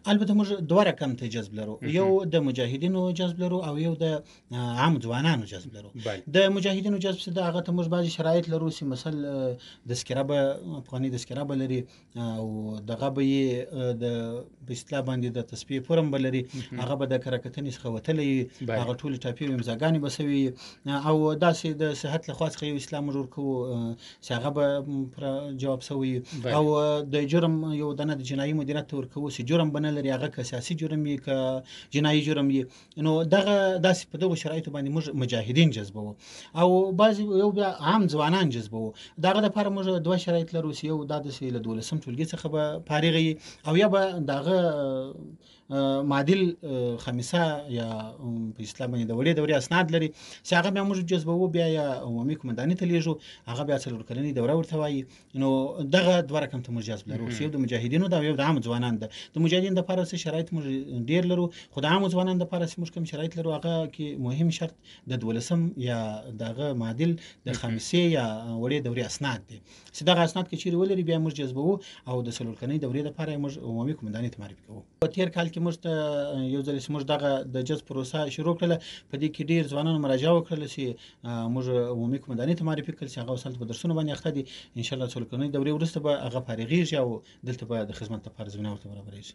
البته موږ دوه رقم ته جذب لرو، یو د مجاهدینو جذب لرو او یو د عام ځوانانو جذب لرو. د مجاهدینو جذب څه د هغه ته موږ بعضی شرایط لرو چې مثلا تذکره به افغاني تذکره به لري او دغه به یې د په اصطلاح باندې د تصفیې فورم به لري، هغه به د کره کتنې څخه وتلی وي، هغه ټولې ټاپې او امضاګانې به سوي او داسې د صحت له خوا څخه یو اصلاح موږ ورکوو چې هغه به پر جواب سوی او د جرم یو دنه د جنایي مدیریت ته ورکوو چې جرم به نه لري، هغه که سیاسي جرم وي که جنایي جرم وي. نو دغه داسې په دغو شرایطو باندې موږ مجاهدین جذبوو او بعضې یو بیا عام ځوانان جذبوو. د هغه دپاره موږ دوه شرایط لرو چې یو دا داسې له دولسم ټولګي څخه به فارغ وي او یا به د هغه معادل خمیسه یا په اصطلاح باندې د وړې دورې اسناد لري چې هغه بیا موږ جذبوو، بیا یا عمومي قومنداني ته لیږو، هغه بیا څلور کلنې دوره ورته وایي. نو دغه دوه رقم ته موږ جذب لرو چې یو د مجاهدینو ده او یو د عامو ځوانان ده. د مجاهدینو دپاره څه شرایط موږ ډیر لرو، خو د عامو ځوانانو دپاره چې موږ کوم شرایط لرو هغه کې مهم شرط د دولسم یا د هغه معادل د خامسې یا وړې دورې اسناد دي چې دغه اسناد که چیرې ولري بیا موږ جذبوو او د څلور کلنۍ دورې دپاره یې موږ عمومي قومندانۍ ته معرفي کوو. په تیر کال کې موږ ته یو ځل چې موږ دغه د جذب پروسه شروع کړله، په دې کې ډیر ځوانانو مراجعه وکړله چې موږ عمومي قومندانۍ ته معرفي کړل چې هغه اوس هلته په درسونو باندې اخته دي. ان شاء الله څلور کلنۍ دورې وروسته به هغه فارغېږي او دلته به د خدمت لپاره زمینه ورته برابرېږي.